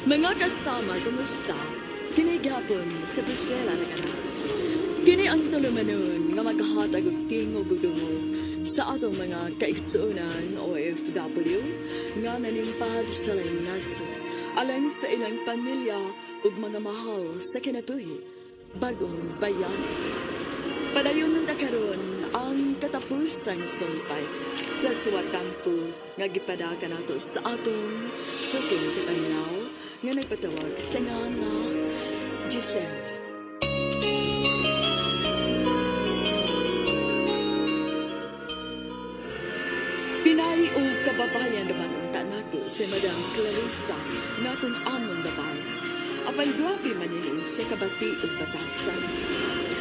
Mga kasama, kumusta? Kini gihapon si Priscilla Raganas. Kini ang tulumanon nga maghatag og tingog ug dungog sa atong mga kaigsuonan OFW nga nanimpad sa laing nasod alang sa ilang pamilya ug mga mahal sa kinabuhi, bagong bayani. Padayon na karon ang katapusang sumpay sa suwatampo nga gipadaka nato sa atong suking kapaminaw nga nagpatawag sa nga Giselle. Pinay o kababayan naman unta nako si Madam Clarissa nga akong among babae. Apan grabe man ini sa kabati ug batasan.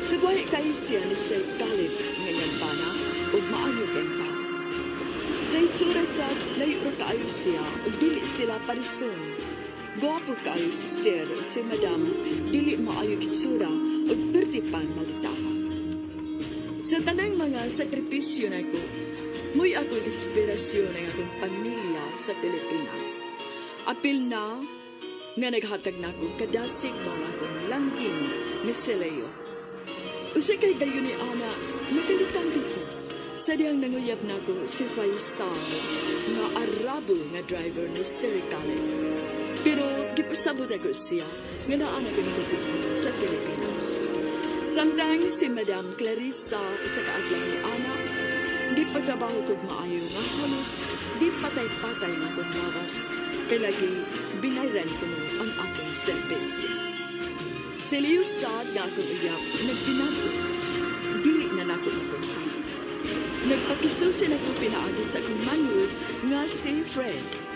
Sugway kay siya ni Sir Caleb nga iyang bana ug maayo kay tao. Sa itsura sa layo ra kaayo siya ug dili sila parison. Gwapo kaayo si Sir ug si Madam dili maayo itsura ug perti pa malitaha. Sa tanang mga sakripisyo nako, mo'y akong inspirasyon ang akong pamilya sa Pilipinas. Apil na nga naghatag nako kadasig mao ang akong langging nga si Leo. Usa kay gayon ni Ana, nakalitan ko sa diyang nanguyab nako si Faisal nga Arabo nga driver ni Sir Caleb. Pero gipasabot ako siya nga naa na ko sa Pilipinas. Samtang si Madam Clarissa sa kaadlaw ni Ana, di pagtrabaho kog maayo nga halos di patay-patay na akong lawas kay lagi binayran ko no ang akong serbisyo. Si Leo sad nga akong uyab nagbinago. Dili na nako makontak. Nagpakisusi na ko pinaagi sa akong manghud nga si Fred.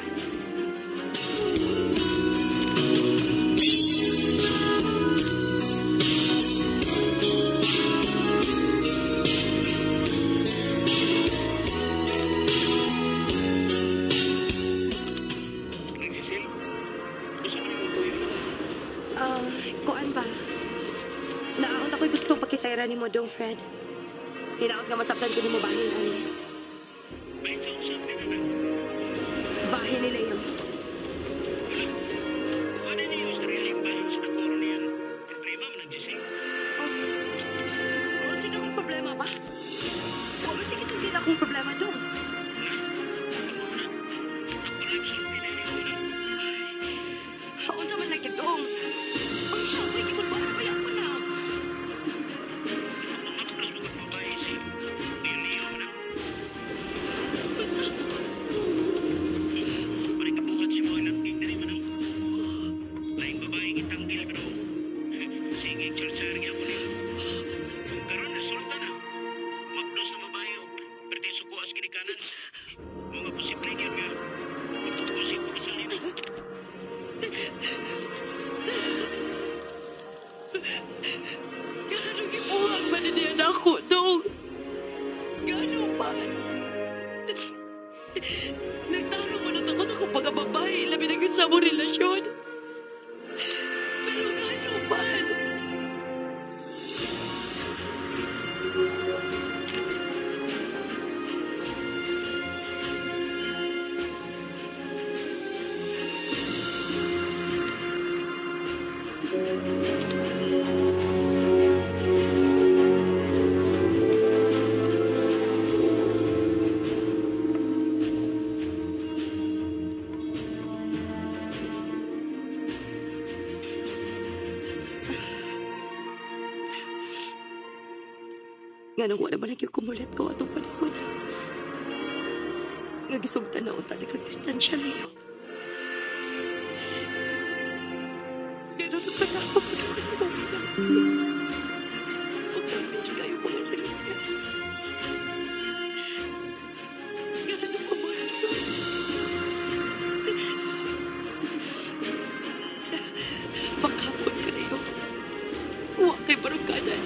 Nang Cecil, gusto mo rin tuyo? Ah, kuan ba? Naon ako'y gusto pakisayra ni mo dong, Fred. Hinaot nga masabtan ko nimo bahin ani. Bahin sa usap ni Nana. Bahin ni Leo. Wala. Wala niyo sariling bahin sa nakuro niyan. Problema mo ng Cecil. Oh. Unsa na akong problema ba? Wa man sige sugin akong problema dong. Na, tama na. Ako lang sulti na ni Una. Unsa man lagi dong? Uy, siya, uy, kikot ba na ba ako na? Mapros mo babae si Leo na. Unsa? Pare kabuhat si mo ang diri man ang. Laing babae gitanggil pero sige charchar gyapon niya. Karon resulta na. Mapdos na babae og perdi sukuas ginikanan. Mga posible gyud nga magpupusi pagkasal nila. Gano'ng gibuhag man niya nako, dong? Gano'n man? Nagtaro mo na ako sa kong pagkababae, labi na gyud sa among relasyon. Pero gano'n man? Nganong wala man lagi kumulit ko atong panahon. Nga gisugtan na unta kag distansya, Leo. Pero nagpanahon ako sa mga Huwag na-miss kayo mga silbihan. Gano'n pa man. Pakapon ka, Leo. Huwag kay barangkanan.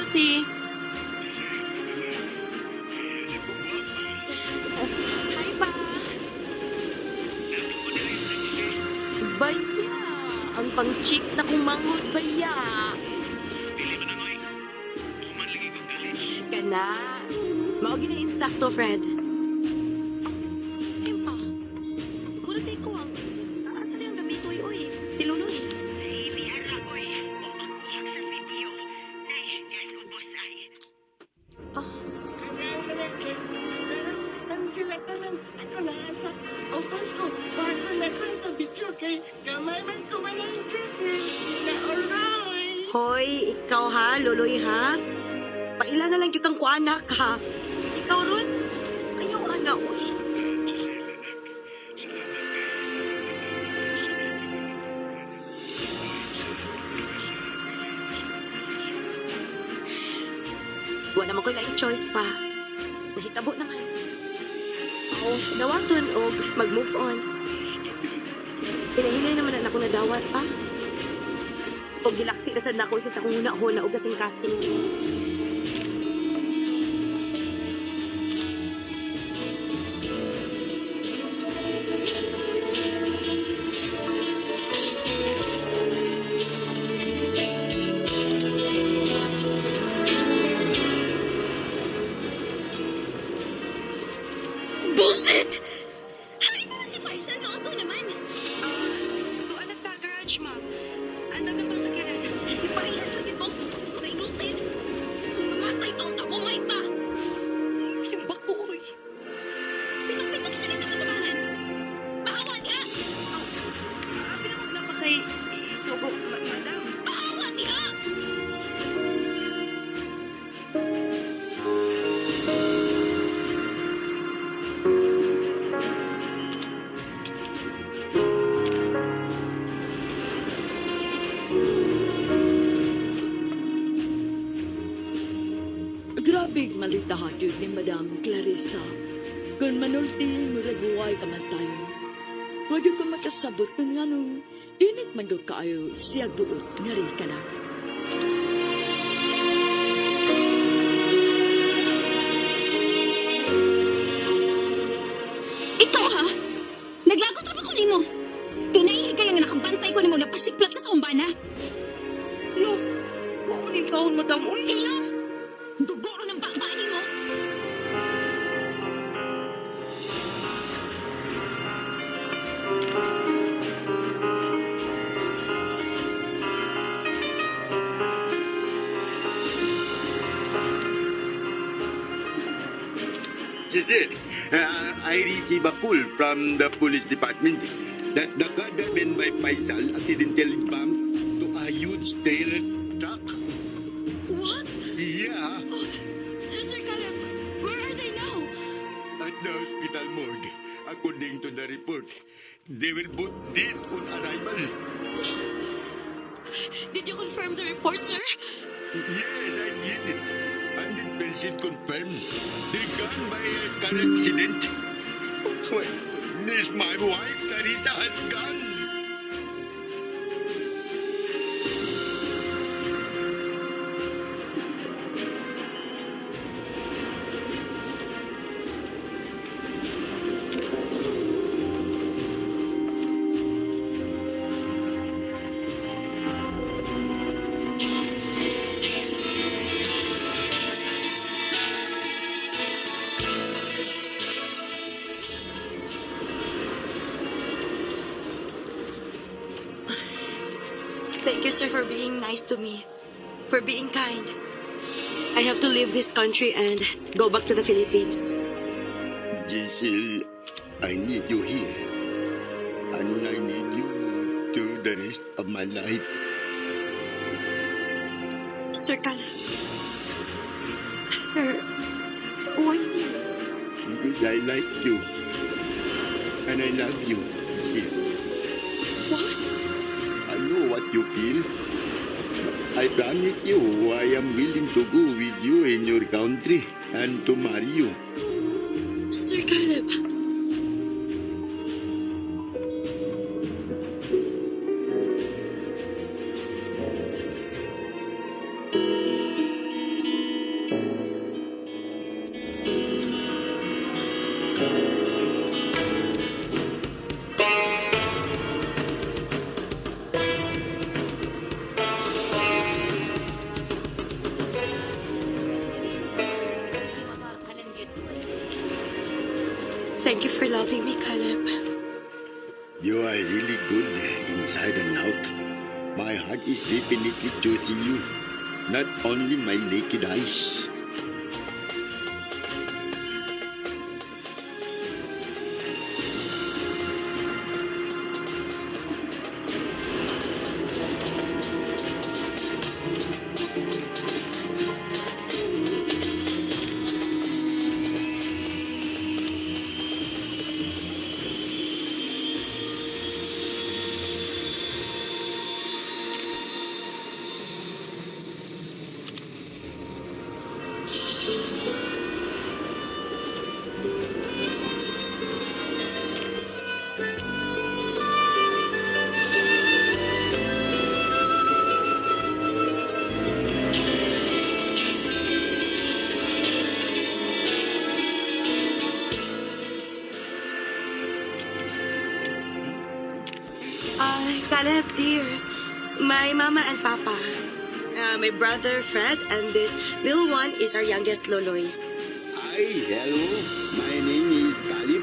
Josie. Hi, Pa. Baya! Ang pang-chicks na kong manghod, baya! Dili man ang oy. Human lagi kong college. Kana. Mao gyud na insakto, Fred. Oh, Empa. Mura kay ko ang asa na yung gamitoy oy? Si Luloy. Ah, hoy, ikaw ha, Luloy ha. Paila na lang kitang kuanak ha. Ikaw ron. Ayaw ana, uy. Wala naman ko laing choice pa. Nahitabo naman. Oh, dawaton og mag-move on. Pinahinay naman na ako nadawat pa. Og gilaksi na sad nako isa sa akong huna-huna og kasing-kasing. Bullshit! Hain mo si Faisal, mga to naman. Ah, tuan na sa garage, ma'am. Ang dami ko na sa kanan. Parehas sa tibok. Mga inutil. Kung namatay pa ang tamo, may pa. Limbak ko, oy. Pitok-pitok na rin sa katubangan. Baawa diha! Abi na ko na pa kay isugo, madam. Baawa diha! Grabe malitahan yun ni Madam Clarissa. Kung manulti, murag huway kamatayon. Wag yun ko makasabot kung anong init man gyud kaayo siya buot nga rin ka na. Ikaw ha? Naglagot ra ba ko nimo? Kinaihi kayo nga nakabantay ko nimo napasiklot ka sa umbana. Lo, wa ko ni taon, madam, oy. Hilom! Dugo ro ng baba nimo. Giselle, I received a call from the police department that the car driven by Faisal accidentally bumped to a huge trailer truck. What? Yeah, Oh, Sir Caleb, where are they now? At the hospital morgue, according to the report, they were both dead on arrival. Did you confirm the report, sir? Yes, I did it. 100% confirmed. They're gone by a car accident. Oh, my goodness, my wife, Clarissa, has gone. Thank you, sir, for being nice to me. For being kind. I have to leave this country and go back to the Philippines. Giselle, I need you here. And I need you to the rest of my life. Sir Caleb. Sir, why me? Because I like you. And I love you, Giselle. What? I know what you feel. But I promise you, I am willing to go with you in your country and to marry you. Sir Caleb. loving me, Caleb. You are really good inside and out. My heart is definitely choosing you, not only my naked eyes. Ah, Caleb, dear. My mama and papa. My brother Fred and this little one is our youngest Loloy. Hi, hello. My name is Caleb.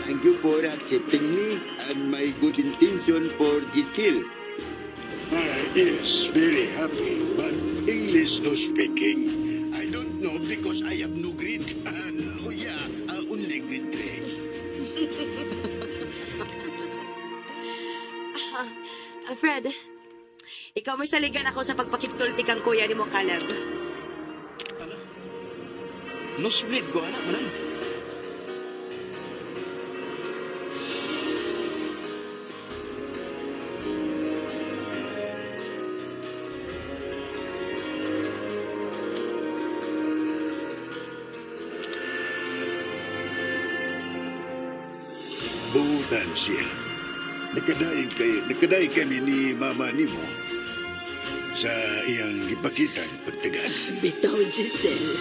Thank you for accepting me and my good intention for this deal. I is very happy, but English no speaking. I don't know because I have no grade. And oh yeah, only grade 3. Fred, ikaw may saligan ako sa pagpakigsulti kang kuya ni mo, Caleb. Nosebleed ko, anak, manang. Buutan siya. Nakadaig kami ni mama nimo sa iyang gipakitan pagtagan. Bitaw, Giselle.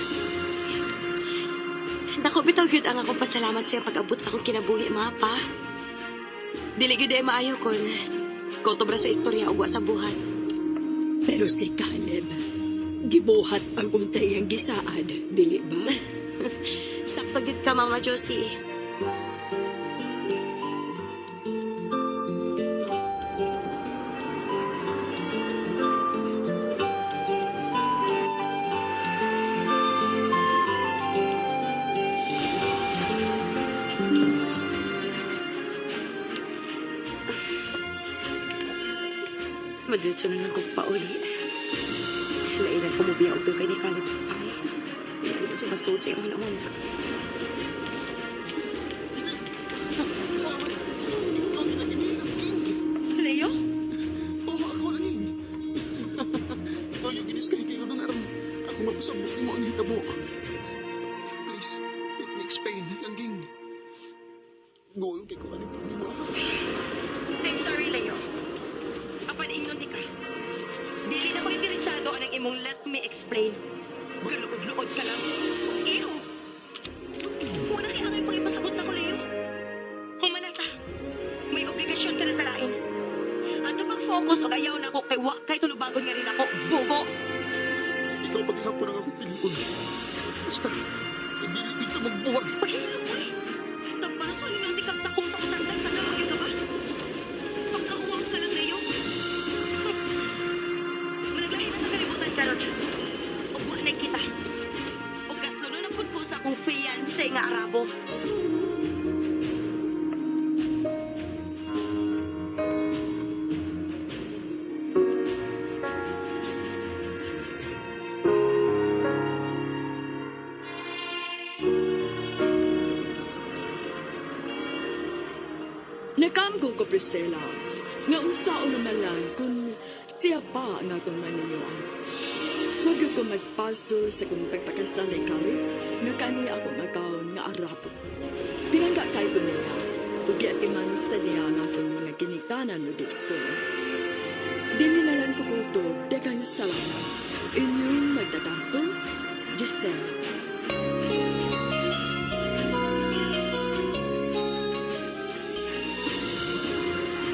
Dako bitaw gyud ang akong pasalamat sa iyang pag-abot sa akong kinabuhi, mga pa. Dili gyud ay maayo kon kotobra sa istorya ug wa sa buhat. Pero si Caleb, gibuhat ang unsa iyang gisaad, dili ba? Sakto gyud ka, Mama Josie. Madiretso na lang kong pauli. Lainan ko mubiya og dugay ni Caleb sa pangay. Hindi ko masuod sa iyong una. Salamat. Ikaw na ginilangking. Leo? Oo, ako lang yun. Ikaw yung giniskay kayo ng aram. Ako mapasabot mo ang hitabo. Please, let me explain, langging. Goal kay ko anong problema. I'm sorry, Leo. Apan ingnon di ka. Dili na ko interesado anang imong let me explain. Galuod-luod ka lang. Ew! Muna kay angay pang ipasabot na ko, Leo. Humanata. May obligasyon ka na sa lain. Ato pag-focus og ayaw na ko kay wa kay tulubagon nga rin ako. Bugo! Ikaw paghapon ang akong piliun. Basta, dili ito magbuwag. Paghilom mo eh. Tapaso hinuti kang takong sa kusantan sa kalagay ka ba? Pagkauwang ka lang, Leo. Managlahi na sa kalibutan karon. Ug wa na kita. Ug gaslo na pud ko sa akong fiancé nga Arabo. Nakamgo ko, Priscilla, nga unsaon naman lang kung siya pa ang akong maninyoan. Huwag ko magpasol sa kong pagpakasal ni Caleb nga kani akong agaw nga Arabo. Pinangga kay ko niya, ug giatiman sa niya ang akong mga ginikanan ug igsoon. Dili na lang ko kutob, daghang salamat. Inyong magtatampo, Giselle.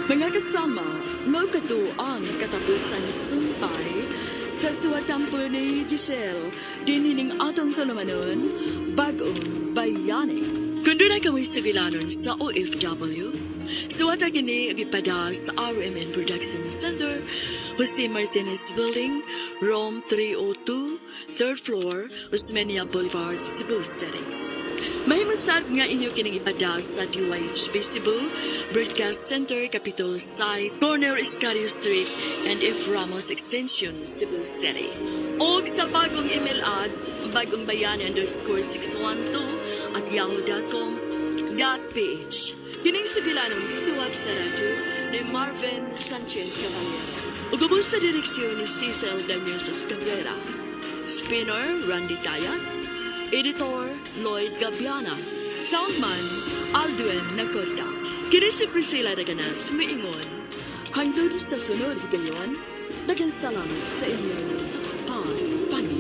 Mga kasama, mao kato ang katapusan sumpay sa suwatampo ni Giselle. Dinining atong tulumanon, bagong bayani. Kung duna kamoy sugilanon sa OFW, suwata kini ug ipada sa RMN Production Center, Jose Martinez Building, Room 302, 3rd floor, Osmeña Boulevard, Cebu City. Mahimo sad nga inyo kining ipada sa DYHB Cebu, Broadcast Center, Capitol Site, Corner Escario Street, and F. Ramos Extension, Cebu City. Og sa bagong email ad, bagongbayani_612@yahoo.com.ph. Kining sugilanon gisuwat sa radyo ni Marvin Sanchez Caballero. Ug ubos sa direksyon ni Cecil Daniels Cabrera. Spinner, Randy Tayat. Editor, Lloyd Gabiana. Soundman, Aldwin Nacorda. Kini si Priscilla Daganas, miingon. Hangtod sa sunod higayon, daghang salamat sa inyong pagpaminaw.